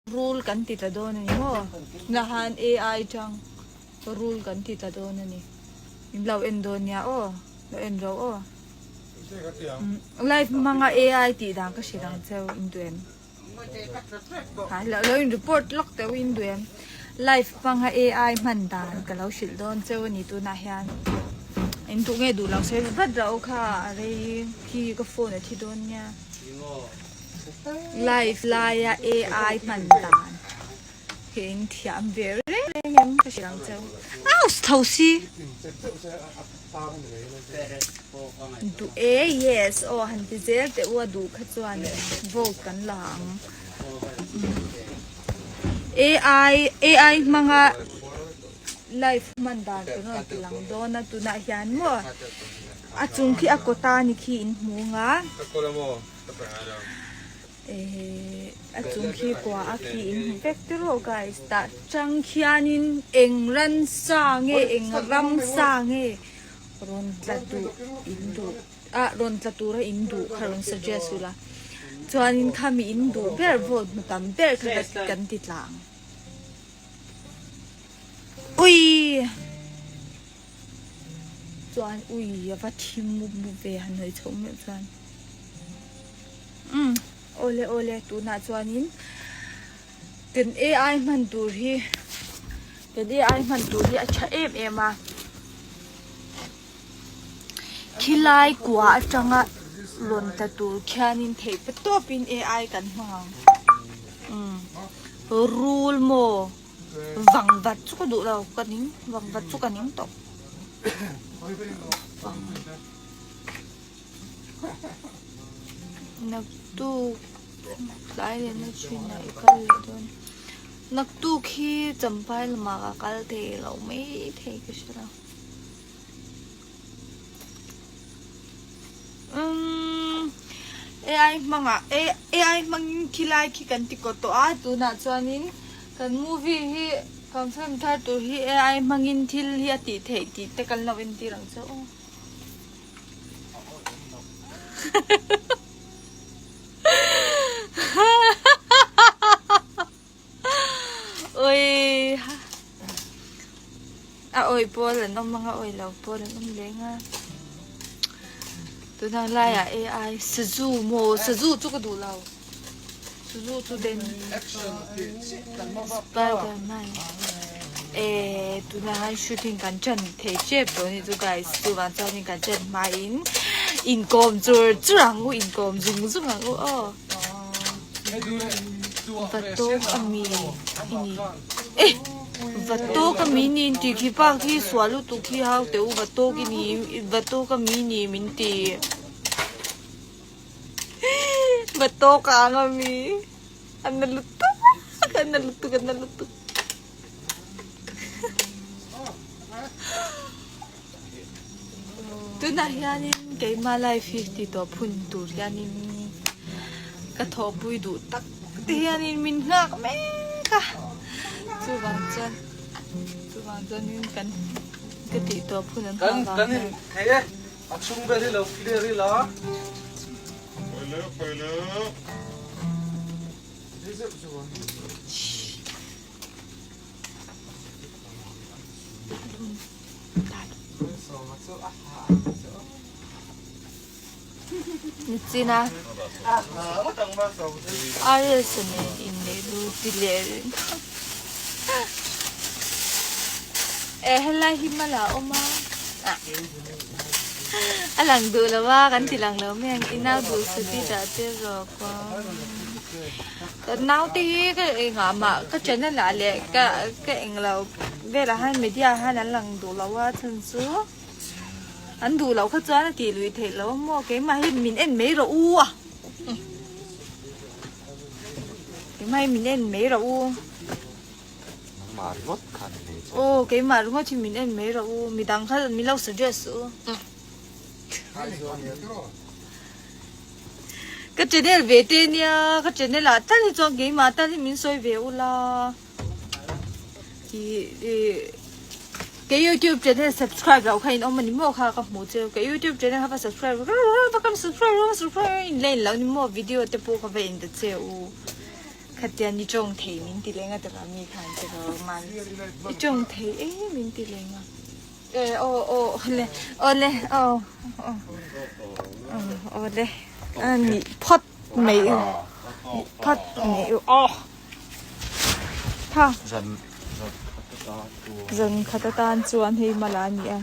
Rul kan ti tla dawn a ni maw? Nahan AI tang rul kan ti tla dawn a ni. In lo en dawn nia aw, lo en ro aw. Live hmanga AI tih dan ka hrilh ang cheu in duh em? Ha lo lo in report lawk teuh in duh em? Live hmanga AI hman dan ka lo hrilh dawn cheu a ni tunah hian. In duh nge duh lo sawi vat vat ro kha a rei khi ka phone a thi dawn nia. Live laia AI hman dan hi in thiam ve reng reng em ka hrilh ang cheu. Aus tho si! Duh e yes aw han ti zel teh u a duh kha chuan vote kan la ang. AI AI hmanga live hman dan kan rawn ti lang dawn a tunah hian maw a chung khi a kawta ni khi in hmu ang a. Ehh a chung khi kua a khi in hmu vek te rawh guys tah tang khianin eng ransa nge eng ramsa nge rawn tla duh in duh ah rawn tla tura in duh kha rawn suggest ula chuanin khami in duh ber vote hmu tam ber kha kan ti tlang ui. Chuan ui a va thim mup mup ve han hawi chhoh meuh chuan umm awle awle tunah chuanin kan AI hman tur hi kan AI hman tur hi a tha em em a khilai kua atanga rawn tla tur khianin theih pa tawpin AI kan hmang ang umm rul maw. Vang vat chu ka duh lo ka ning vang vat chu ka ning tawh vang naktuk tlai leh na thin ah i kal leh dawn naktuk hi champhai lamah ka kal thei lo mai thei ka hre lo umm ai hmangah ai hmangin khilai khi kan ti kawt tawh a tunah chuanin kan movie hi kan film thar tur hi ai hmangin thil hi a tih theih tih te kan lo entir ang che aw. Ui a awi pawl an awm ang a awi lo pawl an awm leng a tunah laiah ai sazu maw sazu chu ka duh lo sazu chu den spider man eh tunah hian shooting kan ṭan thei ṭep tawh a ni chu guys chuvang chuanin kan ṭan hmain inkawm chur chur ang u inkawm zung zung ang u aw. Va tawk a mi i ni eh va tawk a mi ni in tih khi pa khi sual lutuk khi hau teh u va tawk i ni va tawk a mi ni min ti va tawk ang a mi a na lutuk a na lutuk a na lutuk. Tunah hianin keimah life hi ti tawh phun tur hianin ka thawhpui duh tak te hianin min nghak mek a chuvang chuan chuvang chuanin kan ka tih tawh phun an nghak vang Kan in thei e a chhung vel hi lo clear ila. Nichina RS nen inneih lu ti leh reng eh helai hi mala a awm a a lang duh lo a kan ti lang lo mai ang i nau duh sati dah te zawk a. Ka naute hi ka engah mah ka channel ah leh ka ka englo velah hian media ah hian an lang duh lo a chhan chu an duh loh kha chuan a tih lui theih loh a maw keimah hi min en mai rawh u a keimah hi min en mai rawh u Nangmah ringawt khan a nei che. Aw keimah ringawt hi min en mai rawh u midang kha min lo suggest u. Ka channel ve te nia, ka channel ah tal hi chuan keimah tal hi min sawi ve ula. Ka youtube channel subscribe loh kha in awm a ni maw kha ka hmuh chu. Ka youtube channel kha va subscribe va ka subscribe va subscribe in la in lo ni maw video te pawh ka va en ta che u. Khatian i tawng thei min ti leng a tira mi khan che ro man i tawng thei e min ti leng a e aw aw le aw le aw aw aw le a ni phawt mai u phawt mai u aw tha Zan zan khat atan chuan zan khat atan chuan hei mala a ni a.